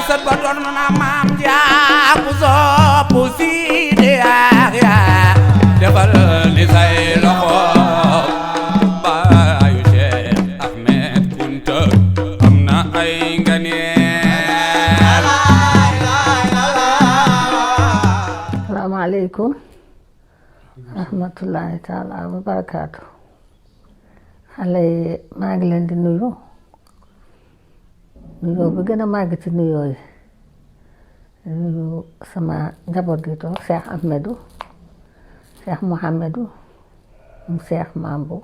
sët ba doon na maam jaaku soppu Sidi Yaxya defal ni say loxo baayu Cheikh Ahmed Kunta am na ay nganeel. Asalaamaaleykum rahmatullahi taala wa barakaatu. xale yi maa ngi leen di nuyoo bi gën a màgg ci nuyoo yi nuyu sama njaboot gi toog Cheikh Ahmedou Cheikh Mouhamedou mu Cheikh Mambu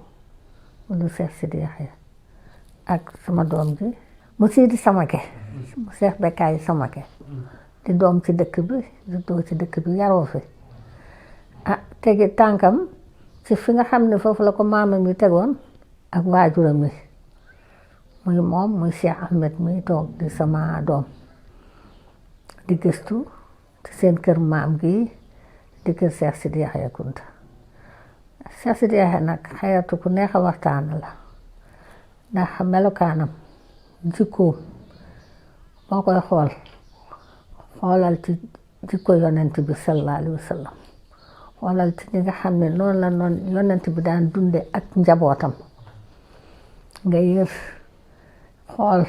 mu Cheikh Sidi Yaxya ak sama doom ji mu Sidi Samake mu Cheikh Bekkaay Samake di doom ci dëkk bi juddoo ci dëkk bi yaroo fi tegi tànkam ci fi nga xam ne foofu la ko maamam yi tegoon ak waajuram mi muy moom muy Cheikh Ahmed mi toog di sama doom di gëstu ci seen kër maam gi di kër Cheikh Sidi Yaxya Kunta. Cheikh Sidi Yaxya nag xayatu ku neex a waxtaan la ndax melokaanam jikkoom boo koy xoolal ci jikko yonent bi sallallahu alayhi wa sallam xoolal ci ñi nga xam ne noonu la yonent bi daan dunde ak njabootam nga yër xool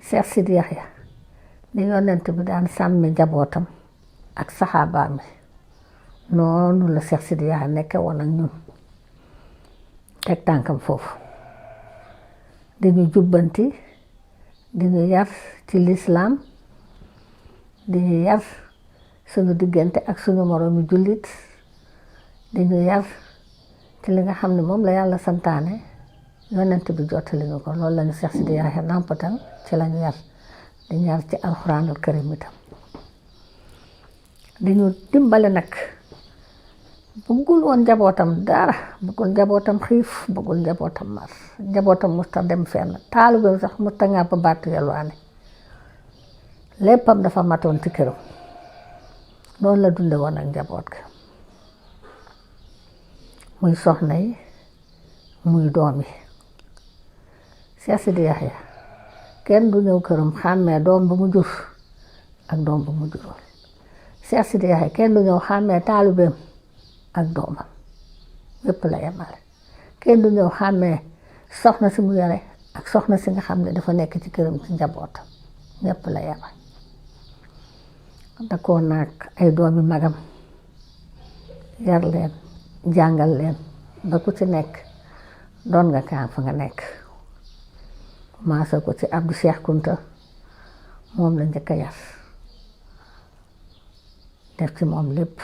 Cheikh Sidi Yaxya ni yonent bi daan sàmmi njabootam ak saxaabaam yi noonu la Cheikh Sidi Yaxya nekke woon ak ñun teg tànkam foofu di ñu jubbanti di ñu yar ci lislaam di ñu yar suñu diggante ak suñu moroomi jullit di ñu yar ci li nga xam ne moom la yàlla santaane yonent bi jottali ñu ko loolu lañu Cheikh Sidi Yaxya nampatal ci lañu yar di ñu yar ci alxuraanul karim itam di ñu dimbale nag bëggul woon njabootam dara bëggul njabootam xiif bëggul njabootam mar njabootam musta dem fenn taalibeem sax musta ngàbb baatu yalwaane léppam dafa matoon ci këram noonu la dunde woon ak njaboot ga muy soxna yi muy doom yi Cheikh Sidi Yaxya kenn du ñëw këram xàmmee doom bu mu jur ak doom bu mu jurul Cheikh Sidi Yaxya kenn du ñëw xàmmee taalibeem ak doomam yépp la yemale kenn du ñëw xàmmee soxna si mu yore ak soxna si nga xam ne dafa nekk ci këram ci njabootam ñépp la yemale da koo naag ay doomi magam yar leen jàngal leen ba ku ci nekk doon nga kaan fa nga nekk commencé ko ci Abdou Cheikh Kunta moom la njëkk a yar def ci moom lépp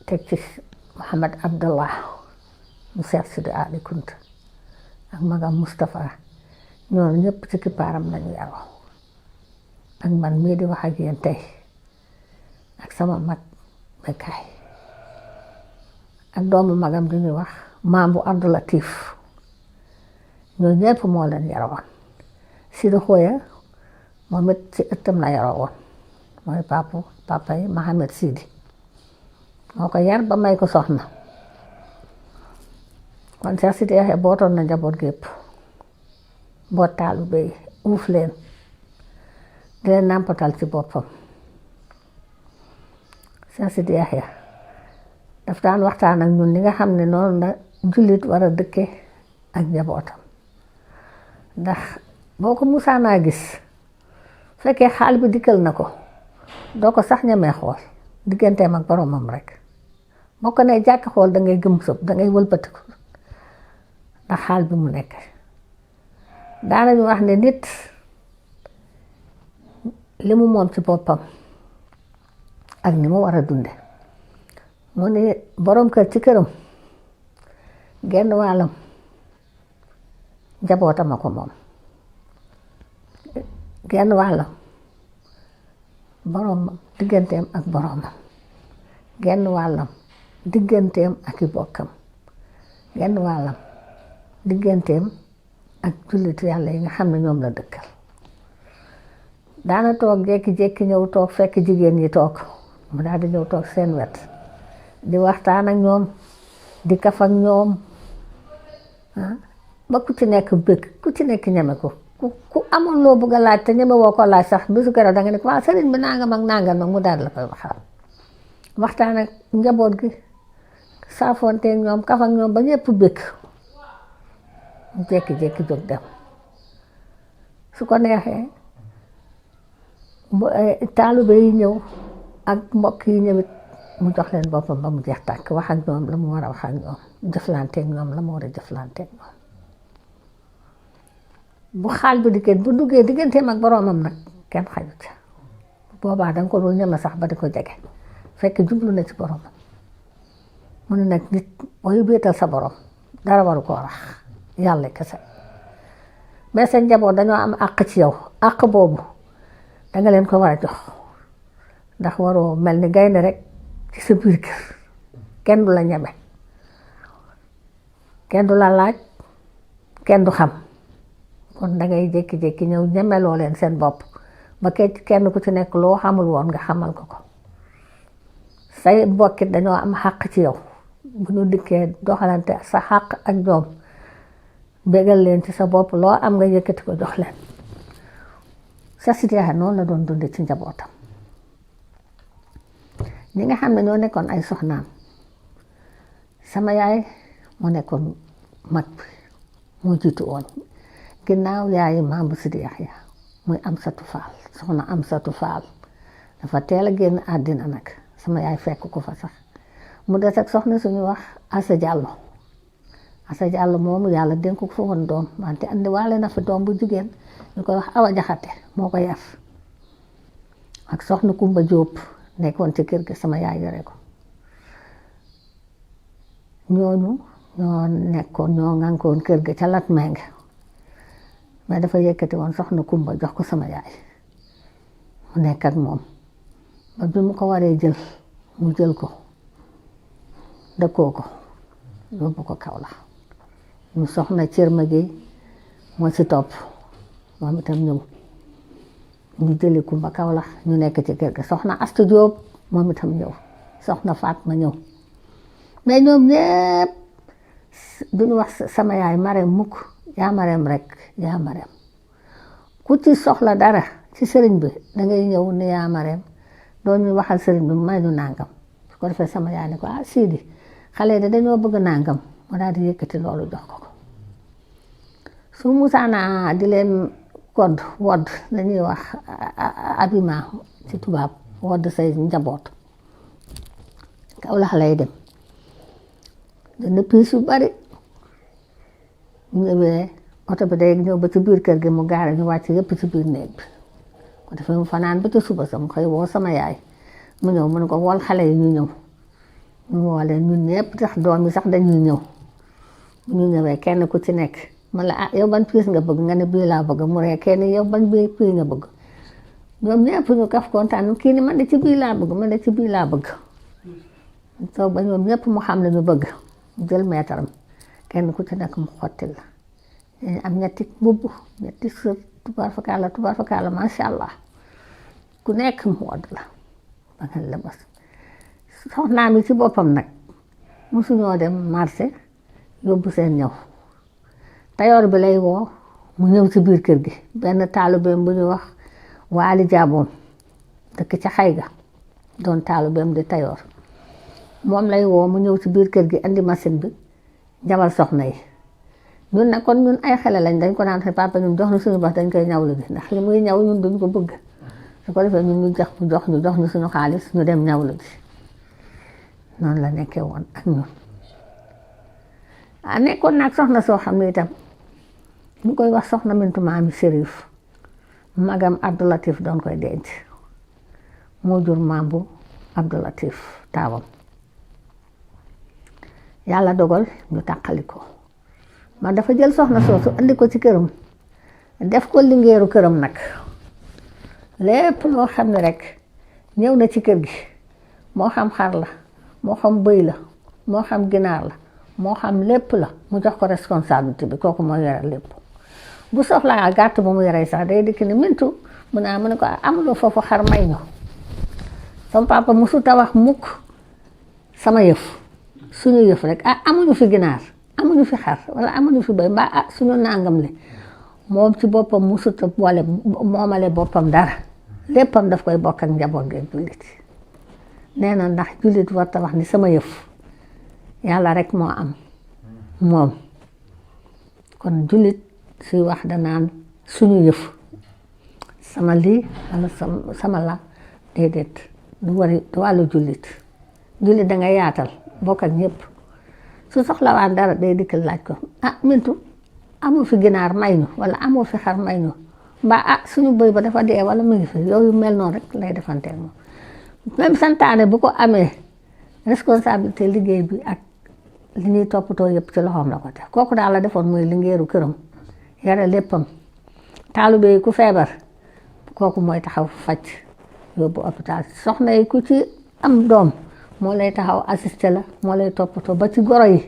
teg ci Mohamed Abdallah mu Cheikh Sidi Ali Kunta ak magam Moustapha ñoom ñëpp ci kippaaram lañu yaroo ak man mii di wax ak yéen tey ak sama mag Bekkaay ak doomu magam di ñuy wax maam bu Abdou Latif ñoo ñëpp moo leen yaroon Sidi Xoya moom it ci ëttam la yaroo woon mooy papa yi Mohamed Sidi moo ko yar ba may ko soxna kon Cheikh Sidi Yaxya bootoon na njaboot gépp boot taalibe yi uuf leen di leen nàmpatal ci boppam Cheikh Sidi Yaxya daf daan waxtaan ak ñun li nga xam ne noonu la jullit war a dëkke ak njabootam ndax boo ko musaanaa gis fekkee xaal bi dikkal na ko doo ko sax ñemee xool digganteem ak boromam rek boo ko nee jàkk xool da ngay gëm sëb da ngay wëlbatiku ndax xaal bi mu nekk daanañu wax ne nit li mu moom ci boppam ak ni mu war a dunde mu ne borom kër ci këram genn wàllam njabootam a ko moom genn wàllam boromam digganteem ak boromam genn wàllam digganteem ak i bokkam genn wàllam digganteem ak jullitu yàlla yi nga xam ne ñoom la dëkkal daana toog jékki-jékki ñëw toog fekk jigéen ñi toog mu daal di ñëw toog seen wet di waxtaan ak ñoom di kaf ak ñoom ba ku ci nekk bëgg ku ci nekk ñeme ko ku amoon loo bëgg a laaj te ñeme woo ko laaj sax bisu keroog da nga ne waaw sëriñ bi nangam ak nangam nag mu daal la koy waxal waxtaan ak njaboot gi saafoonteeg ñoom kaf ak ñoom ba ñëpp bëgg mu jékki-jékki jóg dem su ko neexee taalibe yi ñëw ak mbokk yi ñëwit mu jox leen boppam ba mu jeex tàkk wax ak ñoom la mu war a wax ak ñoom jëflanteeg ñoom la mu war a jëflanteeg ñoom bu xaal bi diggante bu duggee digganteem ak boroomam nag kenn xaju ca boobaa danga ko dul ñeme sax ba di ko jege fekk jublu na ci boroomam mu ne nag nit booy béetal sa borom dara waru koo rax yàlla kese mais seen njaboot dañoo am àq ci yow àq boobu danga leen ko war a jox ndax waroo mel ni gaynde rek ci sa biir kër kenn du la ñeme kenn du la laaj kenn du xam kon dangay jékki-jékki ñëw ñemeloo leen seen bopp ba kenn ku ci nekk loo xamul woon nga xamal ko say mbokkit dañoo am xàq ci yow bu ñu dikkee doxalante sa xàq ak ñoom bégal leen ci sa bopp loo am nga yëkkati ko jox leen sa sitiyaa noonu la doon dunde ci njabootam ñi nga xam ne ñoo nekkoon ay soxnaam sama yaay moo nekkoon mag bi moo jiitu woon ginnaaw yaayi maam bu Sidi Yaxya muy Amsatu Faal soxna Amsatu Faal dafa teel a génn àddina nag sama yaay fekk ko fa sax mu des ak soxna suñu wax Asa Jàllo Asa Jàllo moomu yàlla dénk ko fa woon doom wante andi waale na fi doom bu jigéen ñu koy wax Awa Jaxate moo ko yar ak soxna Kumba Jóob nekkoon ci kër gi sama yaay yore ko ñooñu ñoo nekkoon ñoo ngànkoon kër gi ca lat meng mais dafa yëkkati woon soxna Kumba jox ko sama yaay mu nekk ak moom ba bi mu ko waree jël mu jël ko dëkkoo ko yóbbu ko Kaolack ñu soxna Cërma Géey moo ci topp moom itam ñëw ñu jëli Kumba Kaolack ñu nekk ci kër gi soxna Astu Jóob moom itam ñëw soxna Faatma ñëw mais ñoom ñépp duñu wax sama yaay Mareem mukk yaa Mareem rek yaa Mareem ku ci soxla dara ci sëriñ bi dangay ñëw ne yaa Mareem doon ñu waxal sëriñ bi may ñu nàngam su ko defee sama yaay ne ko Sidi xale de dañoo bëgg nàngam mu daal di yëkkati loolu jox ko su musaana di leen wodd lañuy wax abima ci tubaab wodd say njaboot Kaolack lay dem dana piis yu bari ñu ñëwee oto bi day ñëw ba ci biir kër gi mu gaare ñu wàcc yëpp ci biir néeg bi ko defee mu fanaan ba ci suba sa mu xëy woo sama yaay mu ñëw mu ne ko wol xale yi ñu ñëw ñu woo leen ñun ñëpp sax doom yi sax dañuy ñëw bu ñu ñëwee kenn ku ci nekk man la yow ban piis nga bëgg nga ne bii laa bëgg mu ree kenn yow ban bii nga bëgg ñoom ñëpp ñu kaf kontaan kii ni man de ci bii laa bëgg man de ci bii laa bëgg soo ba ñoom ñëpp mu xam ne ñu bëgg jël meetaram kenn ku ci nekk mu xottil la dañu am ñetti mbubb ñetti sër tubaar fakkaala masha Allah ku nekk mu wodd la ba nga la bas soxnaam yi ci boppam nag mosuñoo dem marché yóbbu seen ñëw tayoor bi lay woo mu ñëw ci biir kër gi benn taalibeem bu ñuy wax Waali Jaaboon dëkk ca xay ga doon taalibeem di tayoor moom lay woo mu ñëw ci biir kër gi andi machine bi jabal soxna yi ñun nag kon ñun ay xale lañ dañ ko naan xe papa ñun jox ñu suñu bos dañ koy ñawlu gi ndax li muy ñaw ñun duñ ko bëgg su ko defee ñun ñu jox ñu suñu xaalis ñu dem ñawlu gi noonu la nekkee woon ak ñun nekkoon nag soxna soo xam ne itam ñu koy wax soxna Mintu Maami Chérif magam Abdoulatif doon koy denc moo jur maam bu Abdoulatif taawam yàlla dogal ñu tàqali ko man dafa jël soxna soosu andi ko ci këram def ko lingeeru këram nag lépp loo xam ne rek ñëw na ci kër gi moo xam xar la moo xam bëy la moo xam ginaar la moo xam lépp la mu jox ko responsabilité bi kooku moo yore lépp bu soxlaa gàtt bu mu yore sax day dikk ni Mintu mu ne ko amuloo foofu xar may ñu sama papa musu ta wax mukk sama yëf suñu yëf rek amuñu fi ginaar amuñu fi xar wala amuñu fi bëy mbaa suñu nangam li moom ci boppam musuta boole moomale boppam dara léppam daf koy bokk ak njaboot gi jullit nee na ndax jullit war ta wax ni sama yëf yàlla rek moo am moom kon jullit suy wax danaan suñu yëf sama lii wala sama la déedéet du wàllu jullit dangay yaatal bokk ak ñëpp su soxlawaan dara day dikk laaj ko Mintu amoo fi ginaar may ñu wala amoo fi xar may ñu mbaa suñu bëy ba dafa dee wala mu ngi fi yooyu mel noonu rek lay defanteel moom même santaane bu ko amee responsabilité liggéey bi ak li ñuy toppatoo yëpp ci loxoom la ko def kooku daal la defoon muy lingeeru këram yare léppam taalibe yi ku feebar kooku mooy taxaw faj yóbbu hôpital soxna yi ku ci am doom moo lay taxaw assisté la moo lay toppatoo ba ci goro yi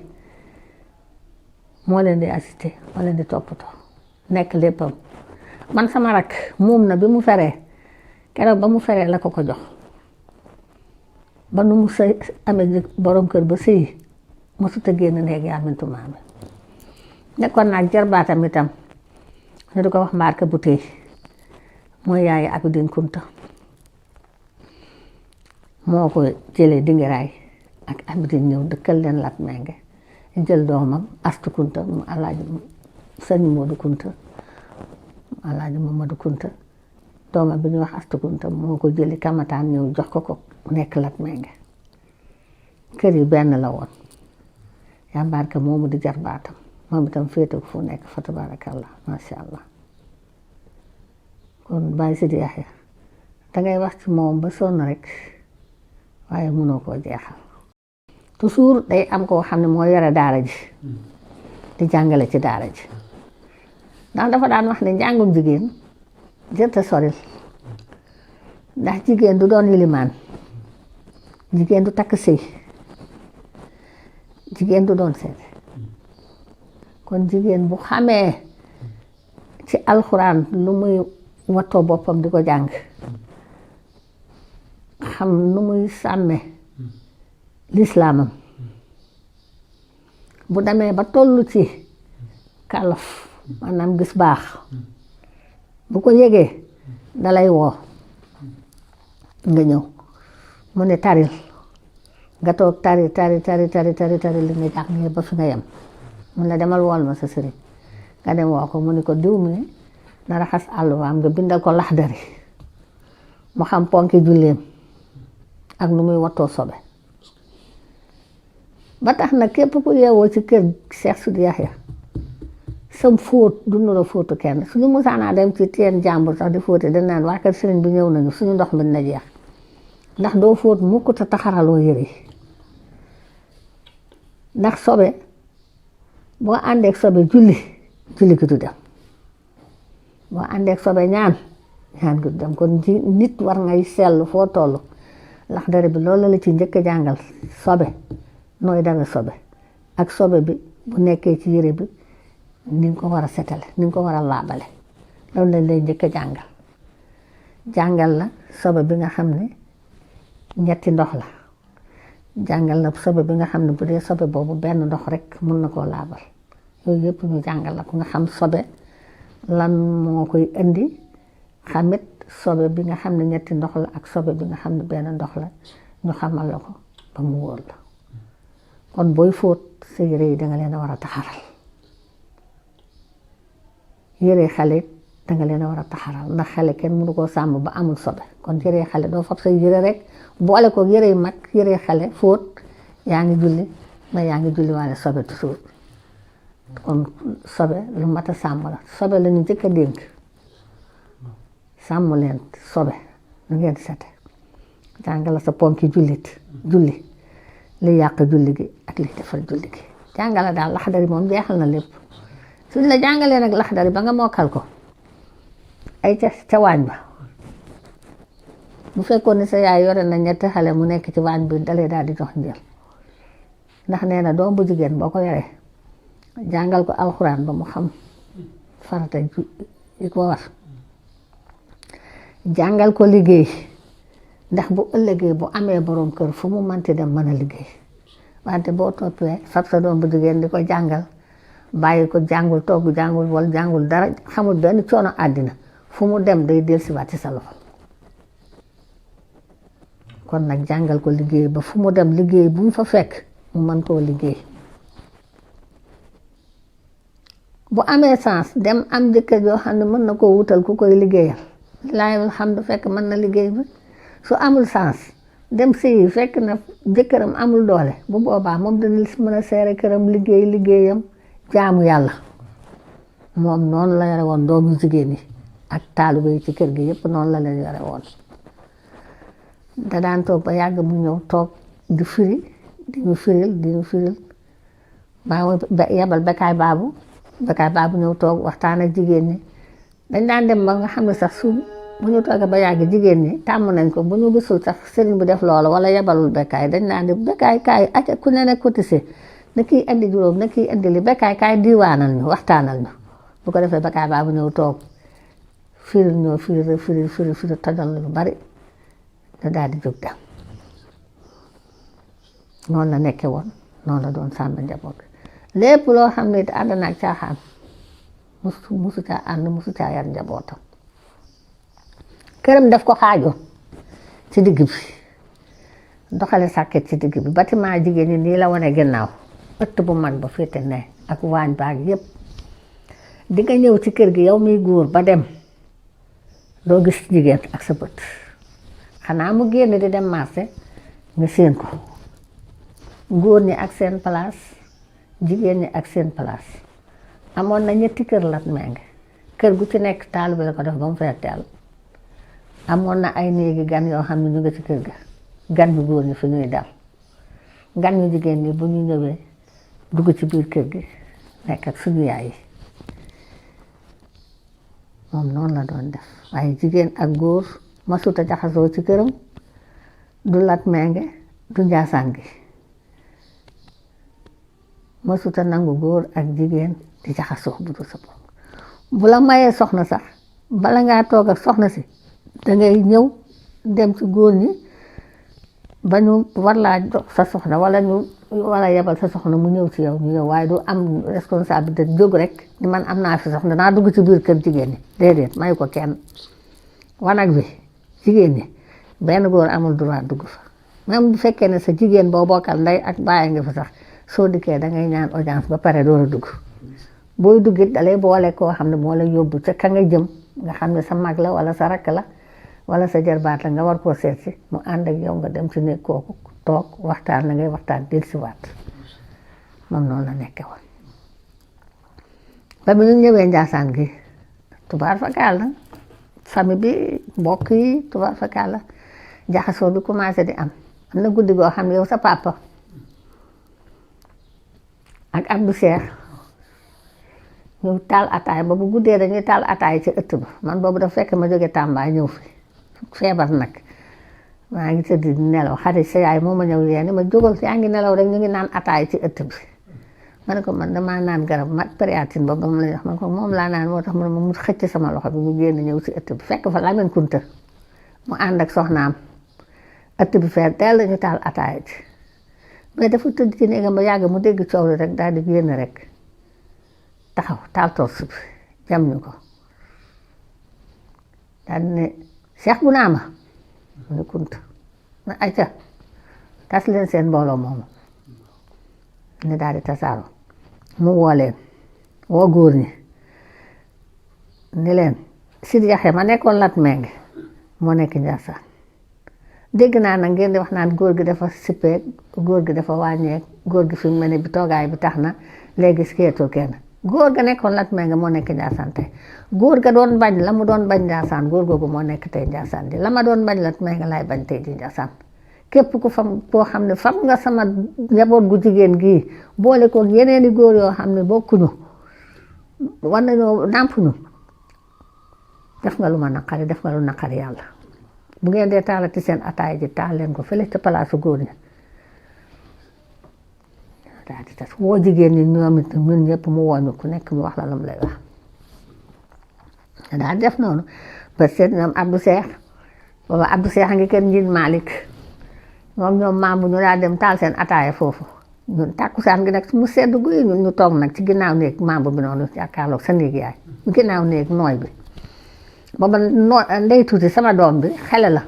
moo leen di assisté moo leen di toppatoo nekk léppam man sama rak moom na bi mu feree keroog ba mu feree la ko jox ba nu mu sëy amee borom kër ba sëyi mosut a génn néeg yaa Mintu Maame nekkoon naag jarbaatam itam ñu di ko wax Mbarka bu tey mooy yaayi Abidine Kunta moo ko jëlee Dingiraay ak Abidine ñëw dëkkal leen Latmingué jël doomam Astu Kunta mu Alaaji Sëñ Moodu Kunta mu Alaaji Mamadu Kunta doomam bi ñuy wax Astu Kunta moo ko jëli Kamataan ñëw jox ko nekk Latmingué kër yi benn la woon yaa Mbarka moomu di jarbaatam moom itam féete ko fu nekk fa tabarakallah masha Allah kon Baye Sidi Yaxya dangay wax ci moom ba sonn rek waaye mënoo koo jeexal toujours day am koo xam ne moo yore daara ji di jàngale ci daara ji ndax dafa daan wax ne njàngum jigéen jërta soril ndax jigéen du doon yilimaan jigéen du takk sëy jigéen du doon seede kon jigéen bu xamee ci alxuraan lu muy wattoo boppam di ko jàng xam nu muy sàmme lislaamam bu demee ba tollu ci kàllaf maanaam gis baax bu ko yëgee dalay woo nga ñëw mu ne taril nga toog tari li nga jàng ba fi nga yem mun la demal wool ma sa sëriñ nga dem woo ko mu ne ko diw mi na raxas àlluwaam nga bindal ko laxdari mu xam ponki julleem ak nu muy wattoo sobe ba tax na képp ku yeewoo ci kër Cheikh Sidi Yaxya sam fóot du nu la fóotu kenn suñu musaanaa dem ci teen jàmbur sax di fóote dañ naan waa kër sëriñ bi ñëw nañu suñu ndox mi na jeex ndax doo fóot mukk te taxaraloo yëre ndax sobe boo àndeek sobe julli gi du dem boo àndeek sobe ñaan gi du dem kon nit war ngay sell foo toll laxdari bi loolu la ci njëkk a jàngal sobe nooy dawe sobe ak sobe bi bu nekkee ci yëre bi ni nga ko war a setale ni nga ko war a laabale loolu lañ lay njëkk a jàngal la sobe bi nga xam ne ñetti ndox la jàngal la sobe bi nga xam ne bu dee sobe boobu benn ndox rek mun na koo laabal yooyu yëpp ñu jàngal la ku nga xam sobe lan moo koy indi xamit sobe bi nga xam ne ñetti ndox la ak sobe bi nga xam ne benn ndox la ñu xamal la ko ba mu wóor la kon booy fóot sa yére yi danga leen a war a taxaral yére xale danga leen a war a taxaral ndax xale kenn mënu koo sàmm ba amul sobe kon yére xale doo fab sa yére rek boole ko yére mag yére xale fóot yaa ngi julli mais yaa ngi julli waale sobe toujours kon sobe lu mat a sàmm la sobe la ñu njëkk a dénk sàmm leen sobe nu ngeen sete jàngala sa ponki julli li yàq julli gi ak li defar julli gi jàngala daal laxdari moom jeexal na lépp suñ la jàngalee nag laxdari ba nga mokkal ko ay ca waañ ba bu fekkoon ni sa yaay yore na ñetti xale mu nekk ci waañ bi dalee daal di jox njël ndax nee na doom bu jigéen boo ko yoree jàngal ko alxuraan ba mu xam farata yi ko war jàngal ko liggéey ndax bu ëllëgee bu amee borom kër fu mu manti dem mën a liggéey wante boo toppee fab sa doom bu jigéen di ko jàngal bàyyi ko jàngul togg jàngul wala jàngul dara xamul benn coono àddina fu mu dem day dellusiwaat ci sa loxo kon nag jàngal ko liggéey ba fu mu dem liggéey bu mu fa fekk mu mën koo liggéey bu amee sens dem am jëkkër joo xam ne mën na koo wutal ku koy liggéeyal laay xam du fekk mën na liggéey bi su amul sens dem sëyi fekk na jëkkëram amul doole bu boobaa moom dina mën a seere këram liggéeyam jaamu yàlla moom noonu la yore woon doomu jigéen yi ak taalibe yi ci kër gi yëpp noonu la leen yore woon da daan toog ba yàgg mu ñëw toog di firi di ñu firil ba yebal bekaay baabu ñëw toog waxtaan ak jigéen ñi dañ daan dem ba nga xam ne sax su bu ñu toogee ba yàgg jigéen ñi tàmm nañ ko bu ñu gisul sax sëriñ bu def loolu wala yebalul bekaay dañ daan di bekaay kaay acca ku ne cotisé na kii indi juróom na kii indi li bekaay kaay diiwaanal ñu waxtaanal ñu bu ko defee bekaay baabu ñëw toog firil ñoo firi tojal lu bari da daal di jóg dem noonu la nekke woon noonu la doon sàmm njaboot lépp loo xam ne it ànd naag caaxaan musu caa ànd musu caa yar njabootam këram def ko xaajoon ci digg bi doxale sàkket ci digg bi bâtiment jigéen ñi nii la wane gannaaw ëtt bu mag ba féete ne ak waañ baag yépp di nga ñëw ci kër gi yow miy góor ba dem doo gis jigéen ak sa bët xanaa mu génn di dem marché nga séen ko góor ñi ak seen place jigéen ñi ak seen place amoon na ñetti kër Lat Menge kër gu ci nekk taal bi la ko def ba mu fees teel amoon na ay néegi gan yoo xam ne ñu ngi ci kër ga gan yu góor ñi fi ñuy dal gan yu jigéen ñi bu ñu ñëwee dugg ci biir kër gi nekk ak suñu yaay yi moom noonu la doon def waaye jigéen ak góor masuta jaxasoo ci këram du Lat Menge du Njaasaan gi masuta nangu góor ak jigéen di jaxasoo bu dul sa bopp bu la mayee soxna sax bala ngaa toog ak soxna si dangay ñëw dem ci góor ñi ba ñu war laa jox sa soxna wala ñu war a yebal sa soxna mu ñëw ci yow ñu ñëw waaye du am responsabilité jóg rek ni man am naa fi soxna naa dugg ci biir kër jigéen ñi déedéet may ko kenn wanag bi jigéen ñi benn góor amul droit dugg fa même bu fekkee ne sa jigéen boo bokkal ndey ak bàyyi nga fa sax soo dikkee dangay ñaan audience ba pare door a dugg booy duggit dalay boole koo xam ne moo lay yóbbu ca ka nga jëm nga xam ne sa mag la wala sa rakk la wala sa jarbaat la nga war koo seet si mu ànd ak yow nga dem ci néeg kooku toog waxtaan la ngay waxtaan dellusiwaat moom noonu la nekke woon ba bi ñu ñëwee Njaasaan gi tubaar fakkaal la famille bi mbokk yi tubaar fakkaal la jaxasoo bi commencé di am na guddi goo xam ne yow sa papa ak Abdou Cheikh ñu taal ataay ba bu guddee dañuy taal ataay ci ëtt ba man boobu dafa fekk ma jóge Tamba ñëw fi feebar nag maa ngi tëdd di nelaw xarit sa yaay moo ma ñëw yéen ma jógal yaa ngi nelaw rek ñu ngi naan ataay ci ëtt bi ma ne ko man damaa naan garab ma péréatine boobu ba mu lay wax man ko moom laa naan moo tax mu ne ma mu xëcc sama loxo bi mu génn ñëw ci ëtt bi fekk fa Lamine Kunta mu ànd ak soxnaam ëtt bi feer teel la ñu taal ataay ci mais dafa tëdd ci néegam ba yàgg mu dégg coow li rek daal di génn rek taxaw taal torche bi jam ñu ko daal di ne Cheikh bu naa ma mu ne Kunta na ayca tas leen seen mbooloo moomu ne daal di tasaaroo mu woo leen woo góor ñi ni leen Sidi Yaxya ma nekkoon Lat Menge moo nekk Njaasaan dégg naa nag ngeen di wax naan góor gi dafa sippeek góor gi dafa wàññeek góor gi fi mu ne bi toogaay bi tax na léegi skeetul kenn góor ga nekkoon Lat Menge moo nekk Njaasaan tey góor ga doon bañ la mu doon bañ Njaasaan góor googu moo nekk tey Njaasaan di la ma doon bañ Lat Menge laay bañ tey ji Njaasaan képp ku fam koo xam ne fam nga sama njaboot gu jigéen gii boole ko yeneeni góor yoo xam ne bokkuñu war nañoo nàmpuñu def nga lu ma naqari def nga lu naqari yàlla bu ngeen dee taalati seen ataay ji taal leen ko fële ca palaasu góor ñi daal di tas woo jigéen ñi ñoom it ñun ñëpp mu wooñu ku nekk mu wax la lam lay wax daal def noonu parce que ñoom Abdou Cheikh booba Abdou Cheikh a ngi kër Njiin Malick ñoom maam bu ñu daal dem taal seen ataaya foofu ñun tàkkusaan gi nag mu sedd guy ñun ñu toog nag ci ginnaaw néeg membre bi noonu jàkkaarloog sa néeg yaay ginnaaw néeg nooy bi booba ndey tuuti sama doom bi xele la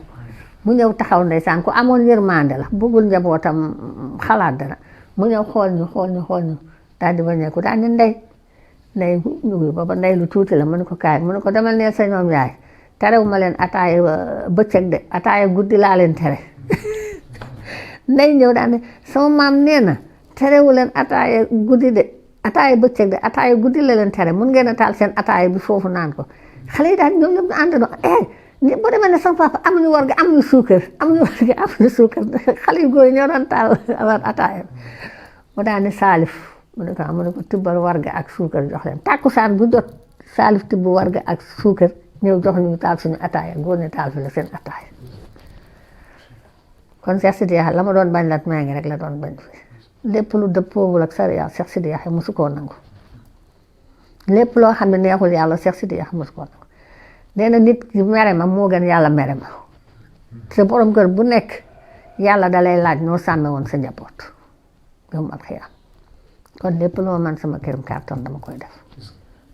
mu ñëw taxaw ndeysaan ku amoon yërmande la bëggul njabootam xalaat dara mu ñëw xool ñu daal di bañeeku daal ni ndey ñu booba ndey lu tuuti la mu ne ko kaay mu ne ko demal neel sa ñoom yaay terew ma leen ataaya bëccëg de ataaya guddi laa leen tere ndey ñëw daal ne sama maam nee na terewu leen ataaya guddi de ataaya bëccëg de ataaya guddi la leen tere mun ngeen a taal seen ataaya bi foofu naan ko xale yi daal ñoom ñëpp ñu àndandoo boo demee ne sama papa amuñu warga amuñu suukar xale yu góor ñoo doon taal ataaya mu daal ne Salif mu ne ko tibbal warga ak suukar jox leen tàkkusaan bu jot Salif tibb warga ak suukar ñëw jox ñu taal suñu ataaya góor ñi taal fi la seen ataaya kon Cheikh Sidi Yaxya la ma doon bañ lat maa ngi rek la doon bañ fi lépp lu dëppoowul ak sariya Cheikh Sidi Yaxya mosu koo nangu lépp loo xam ne neexul yàlla Cheikh Sidi Yaxya mosu koo nangu nee na nit ki mere ma moo gën yàlla mere ma te borom kër bu nekk yàlla dalay laaj noo sàmme woon sa njaboot yow mal xiyaam kon lépp loo man sama këram carton dama koy def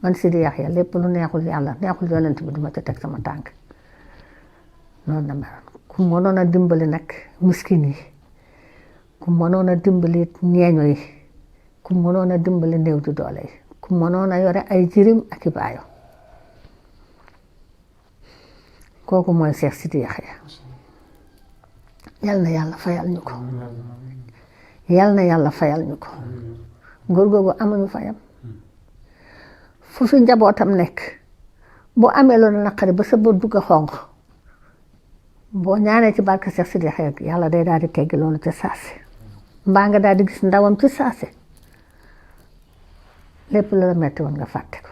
man Sidi Yaxya lépp lu neexul yàlla neexul yonent bi duma ci teg sama tànk noonu la meloon ku mënoon a dimbali nag miskin yi ku mënoon a dimbali ñeeño yi ku mënoon a dimbali néew di doole yi ku mënoon a yore ay jirim ak i baayo kooku mooy Cheikh Sidi Yaxya yal na yàlla fayal ñu ko yal na yàlla fayal ñu ko góor googu amuñu fayam fu fi njabootam nekk boo amee loolu naqari ba sa bët dugg a xonq boo ñaanee ci barke Cheikh Sidi Yaxya yàlla day daal di teggi loolu ci saasi mbaa nga daal di gis ndawam ci saasi lépp la metti woon nga fàtte ko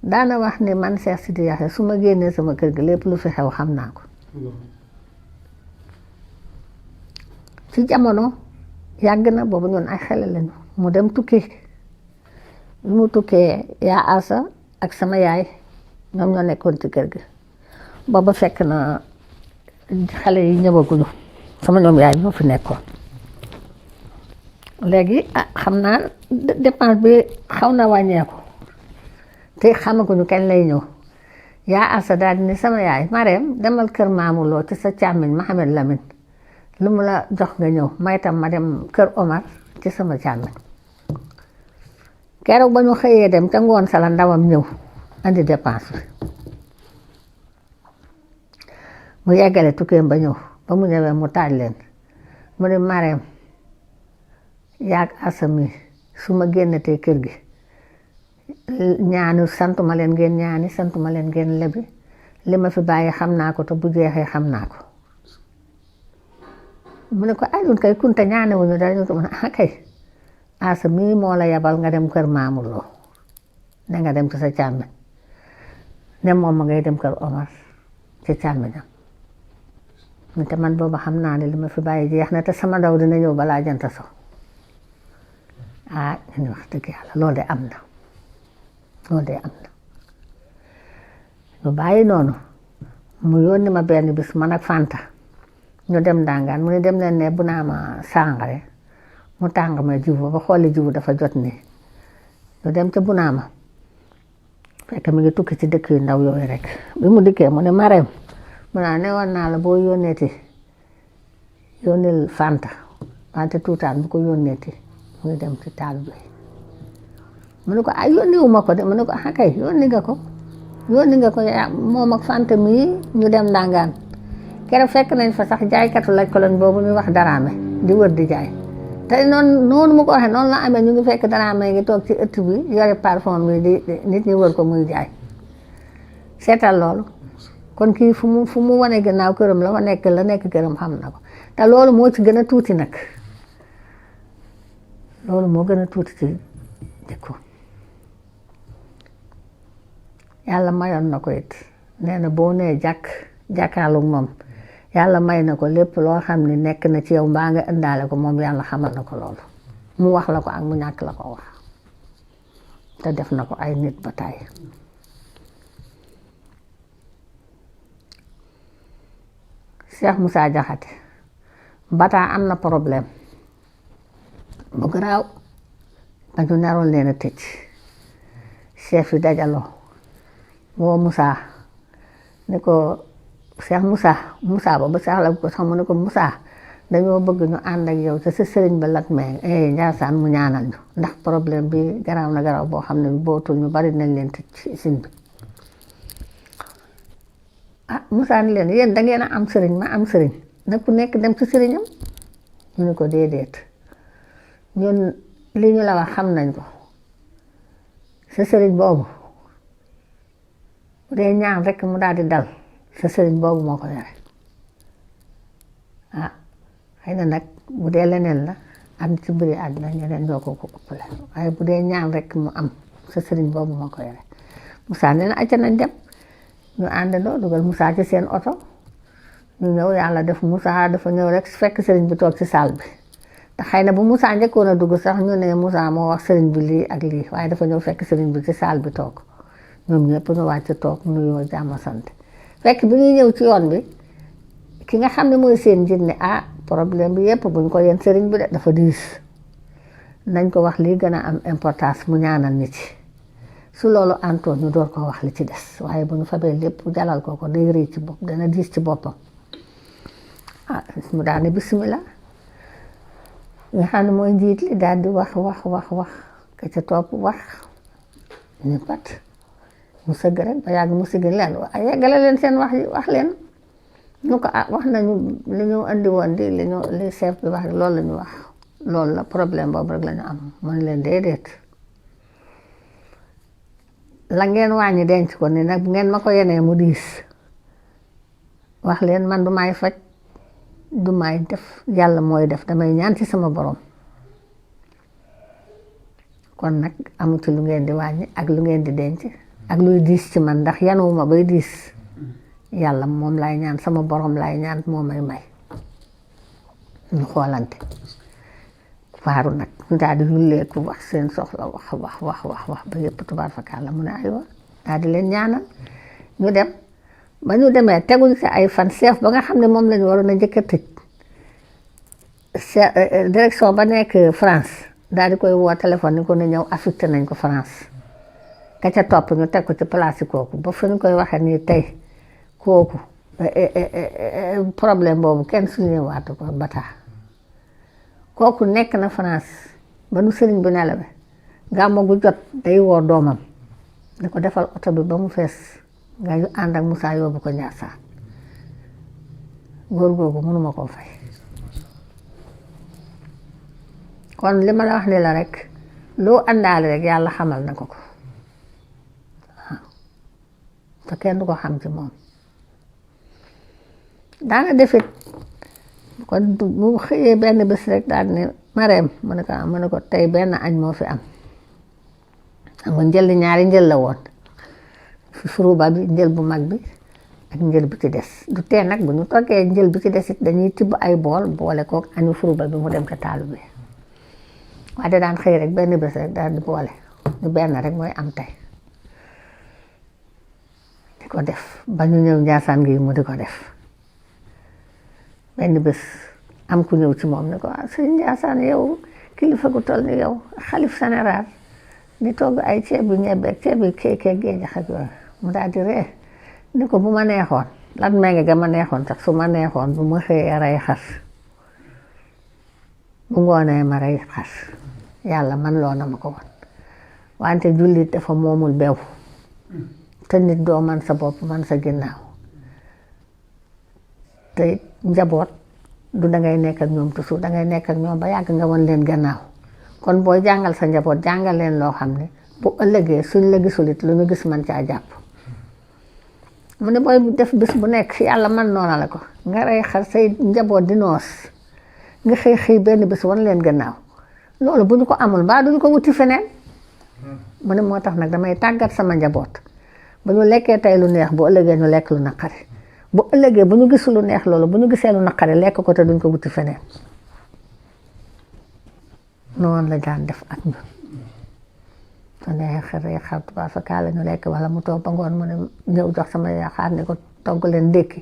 daana wax ni man Cheikh Sidi Yaxya su ma génnee sama kër gi lépp lu fi xew xam naa ko ci jamono yàgg na boobu ñun ay xale lañu mu dem tukki lu mu tukkee yaa asa ak sama yaay ñoom ñoo nekkoon ci kër gi booba fekk na xale yi ñëwaguñu sama ñoom yaay ñoo fi nekkoon léegi xam naa dépense bi xaw na wàññeeku te xamaguñu kañ lay ñëw yaa asa daal di ni sama yaay Marème demal kër maamuloo ci sa càmmiñ Mohamed Lamine lu mu la jox nga ñëw may tam ma dem kër Omar ci sama càmmiñ keroog ba ñu xëyee dem te ngoon sa la ndawam ñëw andi dépense bi mu yeggale tukkeem ba ñëw ba mu ñëwee mu taaj leen mu ne Marème yaag asami su ma génnatee kër gi ñaani santuma leen ngeen ñaani santuma leen ngeen lebi li ma fi bàyyi xam naa ko te bu jeexee xam naa ko mu ne ko ayun kay kunte ñaane wuñu dara ñu ko mën a kay asa mii moo la yabal nga dem kër maamuloo ne nga dem ci sa càmmiñ ne moom ma ngay dem kër Omar ci càmmiñam te man booba xam naa ne li ma fi bàyyi jeex na te sama ndaw dina ñëw balaa jant so ñu wax dëgg yàlla loolu de am na ñu bàyyi noonu mu yónni ma benn bis man ak Fanta ñu dem Ndangaan mu ne dem leen ne bu naa ma sàngare mu tàng ma jiwu ba xooli jiwu dafa jot nii ñu dem ca bu naa ma fekk mi ngi tukki ci dëkk yu ndaw yooyu rek bi mu dikkee mu ne Marème mu naa ne woon naa la boo yónneeti yónnil Fanta wante tuutaan bu ko yónneeti muy dem ci taal bi mu ne ko yónniwu ma ko de mu ne ko kay yónni nga ko moom ak Fanta mii ñu dem Ndangaan keroog fekk nañ fa sax jaaykatu laj koloñ boobu ñuy wax Daraame di wër di jaay te noonu mu ko waxee noonu la amee ñu ngi fekk Daraame ngi toog ci ëtt bi yore parfum bi di nit ñi wër ko muy jaay seetal loolu kon kii fu mu wane gannaaw këram la nekk këram xam na ko te loolu moo ci gën a tuuti nag loolu moo gën a tuuti ci jikko yàlla mayoon na ko it nee na boo nee jàkkaarloog moom yàlla may na ko lépp loo xam ne nekk na ci yow mbaa nga indaale ko moom yàlla xamal na ko loolu mu wax la ko ak mu ñàkk la ko wax te def na ko ay nit ba tàyyi Cheikh Moussa Diakhaté bataa am na problème bu garaaw ba ñu naroon leen a tëj chef yi dajaloo woo Moussa ne ko Cheikh Moussa ba Cheikh la ko sax mu ne ko Moussa dañoo bëgg ñu ànd ak yow te sa sëriñ ba lat mee Ndiassane mu ñaanal ñu ndax problème bi garaaw na garaaw boo xam ne bootul ñu bari nañ leen tëj ci sin bi Moussa ni leen yéen da ngeen a am sëriñ ma am sëriñ na ku nekk dem ci sëriñam ñu ne ko déedéet ñun li ñu la wax xam nañ ko sa sëriñ boobu bu dee ñaan rekk mu daal di dal sa sëriñ boobu moo ko yore xëy na nag bu dee leneen la am ci mbiri àddina ñeneen ñoo ko ëppale waaye bu dee ñaan rekk mu am sa sëriñ boobu moo ko yore Moussa nee na acca nañ dem ñu àndandoo dugal Moussa ci seen oto ñu ñëw yàlla def Moussa dafa ñëw rek fekk sëriñ bi toog ci salle bi te xëy na bu Moussa njëkkoon a dugg sax ñu ne Moussa moo wax sëriñ bi lii ak lii waaye dafa ñëw fekk sëriñ bi ci salle bi toog ñoom ñëpp ñu wàcc toog nuyoo jàmm sant fekk bi ñuy ñëw ci yoon bi ki nga xam ne mooy seen njiit ne problème bi yëpp buñ ko yéen sëriñ bi de dafa diis nañ ko wax lii gën a am importance mu ñaanal nit ci su loolu antoon ñu door ko wax li ci des waaye bu ñu fabee lépp jalal ko day rëy ci bopp dana diis ci boppam mu daal ne bismillah nga xam ne mooy njiit li daal di wax ka ca topp wax ñu pat mu sëgg rek ba yàgg mu sëgg leen waaye yeggale leen seen wax yi wax leen ñu ko wax nañu li ñu andi woon di li chef bi wax loolu la ñu wax loolu la problème boobu rek la ñu am mën leen déedéet la ngeen wàññi denc ko ni nag bu ngeen ma ko yenee mu diis wax leen man du may faj du may def yàlla mooy def damay ñaan ci sama borom kon nag amu ci lu ngeen di wàññi ak lu ngeen di denc ak luy diis ci man ndax yanuwuma bay diis yàlla moom laay ñaan sama borom laay ñaan moo may ñu xoolante waaru nag ñu daal di yulleeku wax seen soxla wax ba yëpp tubaar fakkaar la mu ne aywa daal di leen ñaanal ñu dem ba ñu demee teguñ si ay fan chef ba nga xam ne moom lañu waroon a njëkk a tëj direction ba nekk France daal di koy woo téléphone ni ko ne ñëw affecté nañ ko France ka ca topp ñu teg ko ci place kooku ba fa ñu koy waxee nii tey kooku problème boobu kenn suñu waatu ko bataa kooku nekk na France ba nu sëriñ bi nelawe gàmmu gu jot day woo doomam di ko defal oto bi ba mu fees nga ànd ak Moussa yóbbu ko Ndiassane góor googu mënuma koo fay kon li ma la wax ni la rek loo àndaale rek yàlla xamal na ko te kenn du ko xam ci moom daana defit kon mu xëyee benn bés rek daal ne Mareem mu ne ko tey benn añ moo fi am xam nga njël ñaari njël la woon furuba bi njël bu mag bi ak njël bi ci des du tee nag bu ñu toggee njël bi ci des it dañuy tibb ay bool boole kook añu furuba bi mu dem ca taalu bi waaye da daan xëy rek benn bés rek daal di boole ñu benn rek mooy am tey di ko def ba ñu ñëw Ndiassane gi mu di ko def benn bés am ku ñëw ci moom ne ko sëñ Ndiassane yow kilifa gu toll ni yow xalif général di togg ay ceeb bi ñebe ceeb bi keekee géej ak yooyu mu daal di ree ni ko bu ma neexoon lan mee ga ma neexoon sax su ma neexoon bu ma xëyee rey xas bu ngoonee ma rey xas yàlla man loo na ma ko woon wante jullit dafa moomul bew te nit doo man sa bopp man sa ginnaaw te njaboot du dangay nekk ak ñoom toujours dangay nekk ak ñoom ba yàgg nga wan leen gannaaw kon booy jàngal sa njaboot jàngal leen loo xam ne bu ëllëgee suñ la gisulit lu ñu gis man caa jàpp mu ne booy def bis bu nekk yàlla man noona la ko nga rey xar say njaboot di noos nga xëy benn bis wan leen gannaaw loolu bu ñu ko amul mbaa duñu ko wuti feneen mu ne moo tax nag damay tàggat sama njaboot bu ñu lekkee tey lu neex bu ëllëgee ñu lekk lu naqari bu ëllëgee bu ñu gis lu neex loolu bu ñu gisee lu naqari lekk ko te duñ ko wuti feneen noonu la daan def ak ñun su neexee xar tubaab fa kaa la ñu lekk wala mu toog ba ngoon mu ne ñëw jox sama yaxaar ne ko togg leen ndékki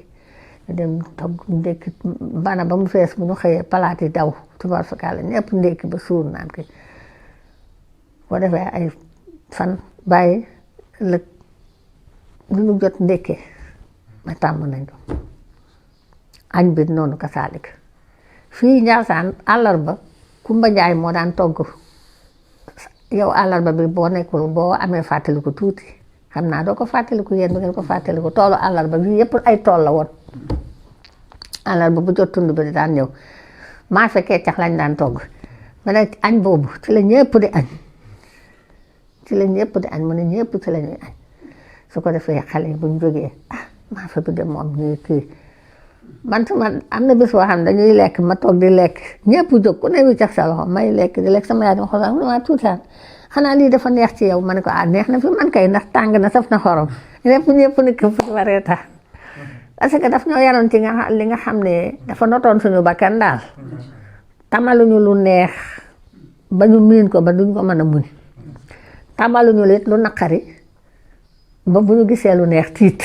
dem togg ndékki bana ba mu fees bu ñu xëyee palaat yi daw tubaab fakkaale ñëpp ndékki ba suur naan ki boo defee ay fan bàyyi lëg lu ñu jot ndékkee ma tàmm nañ ko añ bi noonu kasaalik fii Njaasaan àllarba Kumba Njaay moo daan togg yow àllarba bi boo nekkul boo amee fàttaliku tuuti xam naa doo ko fàttaliku yéen du ngeen ko fàttaliku toolu àllarba bi yëpp ay tool la woon àllarba bu jot tund bi di daan ñëw maa fekkee cax lañ daan togg ma ne añ boobu ci la ñëpp di añ mu ne ñëpp ci la ñuy añ su ko defee xale yi buñ jógee maa fa bi de moom ñuy kii man sama am na bis boo xam ne dañuy lekk ma toog di lekk ñëpp jóg ku ne wi cax sa loxo may lekk di lekk sama yaay di ma xool ma tuutaan xanaa lii dafa neex ci yow ma ne ko neex na fi man kay ndax tàng na saf na xorom ñëpp ni ko fi waree tax parce que daf ñoo yaroon ci li nga xam ne dafa notoon suñu bakkan daal tamaluñu lu neex ba ñu miin ko ba duñ ko mën a muñ tamaluñu lit lu naqari ba bu ñu gisee lu neex tiit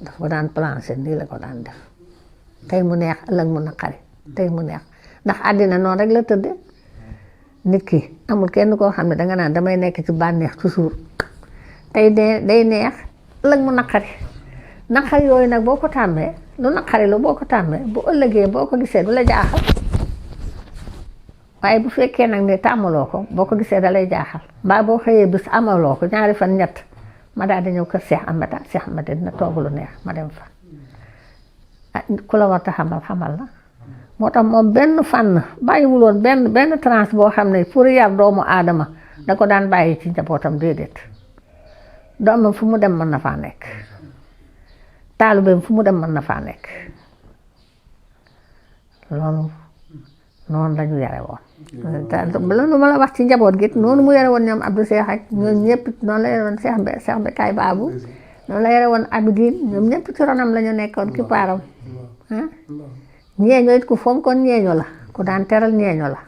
dafa ko daan planché nii la ko daan def tey mu neex ëllëg mu naqari tey mu neex ndax àddina noonu rek la tëdde nit ki amul kenn koo xam ne danga naan damay nekk ci bànneex toujours tey day neex ëllëg mu naqari naqari yooyu nag boo ko tàmmee lu naqari lu boo ko tàmmee bu ëllëgee boo ko gisee du la jaaxal waaye bu fekkee nag ne tàmmaloo ko boo ko gisee da lay jaaxal mbaa boo xëyee bis amaloo ko ñaari fan ñett ma daal di ñëw kër Cheikh Ahmed dina togg lu neex ma dem fa ku la war a xamal la moo tax moom benn fànn bàyyiwuloon benn tranche boo xam ne pour yar doomu aadama da ko daan bàyyi ci njabootam déedéet doomam fu mu dem mën na faa nekk taalibeem fu mu dem mën na faa nekk loolu noonu lañu yare woon loolu ma la wax ci njaboot gi noonu mu yare woon ñoom Abdou Cheikh ak ñoom ñëpp noonu la yare woon Cheikh Bekaay Baabu noonu la yare woon Abidine ñoom ñëpp ci ronam la ñu nekkoon ki paaram ñeeño it ku fonkoon ñeeño la ku daan teral ñeeño la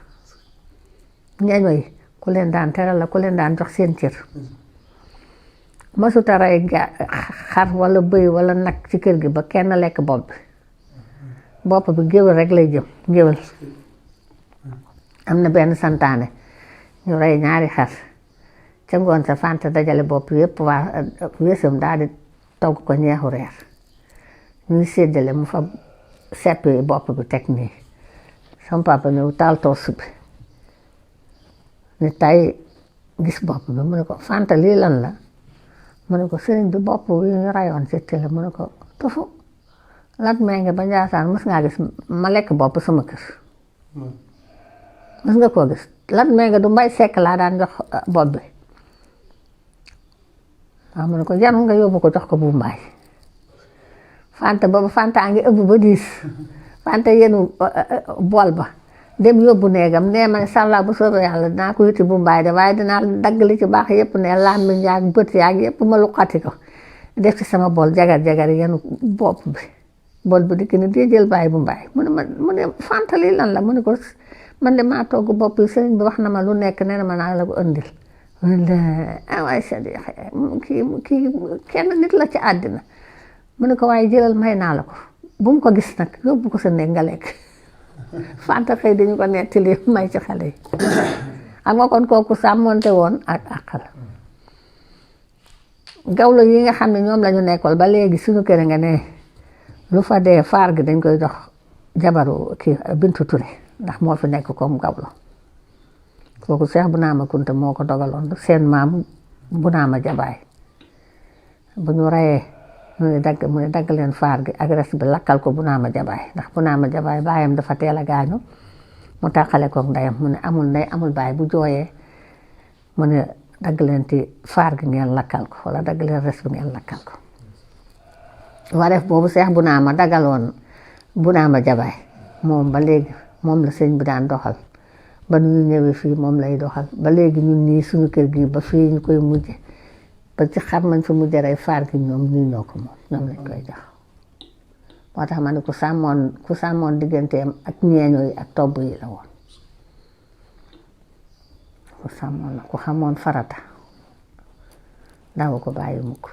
ñeeño yi ku leen daan teral la ku leen daan jox seen cër masuta rey xar wala bëy wala nag ci kër gi ba kenn lekk bopp bi géwél rek lay jëm géwél am na benn santaane ñu rey ñaari xar ca ngoon sa fante dajale bopp yëpp waa wésam daal di togg ko ñeexu reer ñuy séddale mu fa seppi bopp bi teg nii sama papa ñëw taal toos bi ni tay gis bopp bi mu ne ko fanta lii lan la mu ne ko sëriñ bi bopp bi ñu rayoon ci télé mu ne ko tufu lat mee nga ba Njaasaan mës ngaa gis ma lekk bopp sama kër mës nga koo gis lat mee nga du mbay sekk laa daan jox bopp bi waaw mu ne ko jarul nga yóbbu ko jox ko bu mbaay fanta boobu fanta ngi ëbb ba diis fanta yenu bool ba dem yóbbu néegam nee ma sàllaa bu soobee yàlla dinaa ko yuti bu mbaay de waaye dinaa dagg li ci baax yëpp ne làmmiñ yaag bët yaag yëpp ma luqati ko def ci sama bool jagar yenu bopp bi bool bi dikk ni di jël bàyyi bu mbaay mu ne fanta lii lan la mu ne ko man de maa togg bopp yi sëriñ bi wax na ma lu nekk nee na ma naa la ko ëndil waaye kii kenn nit la ci àddina mu ne ko waaye jëlal may naa la ko bu mu ko gis nag yóbbu ko sa néeg nga lekk fanta xëy dañu ko nettali may ci xale yi xam nga kon kooku sàmmonte woon ak àqal gawlo yi nga xam ne ñoom lañu nekkool ba léegi suñu kër nga ne lu fa dee faar gi dañ koy jox jabaru kii Bintu Touré ndax moo fi nekk comme gawlo kooku Cheikh Bounama Kunta moo ko dogaloon seen maam Bounama Jabaay bu ñu reyee mu ne dagg leen faar gi ak res bi lakkal ko Bounama Jabaay ndax Bounama Jabaay baayam dafa teel a gaañu mu tàqale kook ndeyam mu ne amul ndey amul baay bu jooyee mu ne dagg leen ci faar gi ngeen lakkal ko wala dagg leen res bi ngeen lakkal ko wareef boobu Cheikh Bounama dagaloon Bounama Jabaay moom ba léegi moom la sëñ bi daan doxal ba nu ñu ñëwee fii moom lay doxal ba léegi ñun nii suñu kër gi ba fii ñu koy mujje ba ci xam nañ fi mujje rey faar gi ñoom ñoo ko moom ñoom lañ koy jox moo tax ma ne ku sàmmoon digganteem ak ñeeño yi ak tobb yi la woon ku sàmmoon la ku xamoon farata daaw ko bàyyi mukk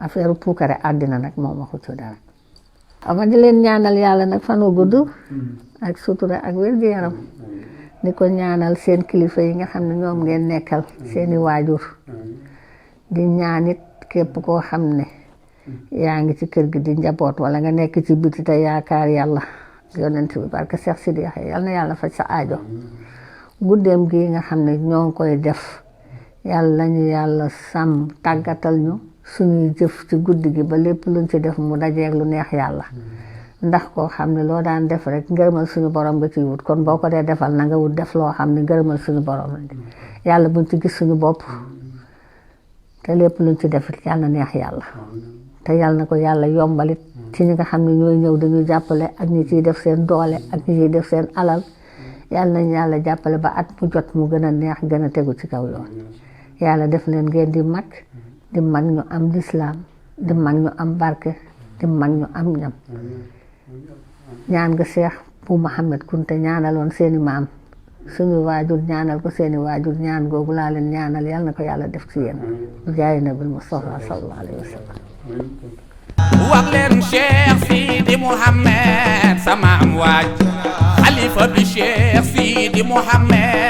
affaire puukare àddina nag moo ma xëccu dara. ama di leen ñaanal yàlla nag fan wu gudd ak sutura ak wér-gu-yaram di ko ñaanal seen kilifa yi nga xam ne ñoom ngeen nekkal seeni waajur di ñaanit képp koo xam ne yaa ngi ci kër gi di njaboot wala nga nekk ci biti te yaakaar yàlla yonent bi barke Cheikh Sidi Yaxya yal na yàlla faj sa aajo guddeem gi nga xam ne ñoo ngi koy def yàlla ñu yàlla sàmm tàggatal ñu suñuy jëf ci guddi gi ba lépp luñ ci def mu dajeeg lu neex yàlla ndax koo xam ne loo daan def rek ngërëmal suñu borom nga ciy wut kon boo ko dee defal na nga wut def loo xam ne ngërëmal suñu borom la yàlla buñ ci gis suñu bopp te lépp luñ ci def yàlla neex yàlla te yàlla na ko yàlla yombalit ci ñi nga xam ne ñooy ñëw dañuy jàppale ak ñi ciy def seen doole ak ñi ciy def seen alal yàlla nañ yàlla jàppale ba at mu jot mu gën a neex gën a tegu ci kaw yoon yàlla def leen ngeen di mag ñu am lislaam di mag ñu am barke di mag ñu am ñam ñaan nga Cheikh bu Mouhamed Kunte ñaanaloon seeni maam suñu waajur ñaanal ko seeni waajur ñaan googu laa leen ñaanal yàlla na ko yàlla def ci yéen jaay nabil Mustafa sallallahu alayhi wa sallam wax leen Cheikh Sidi Mouhamed sama am waaj xalifa bi Cheikh Sidi Mouhamed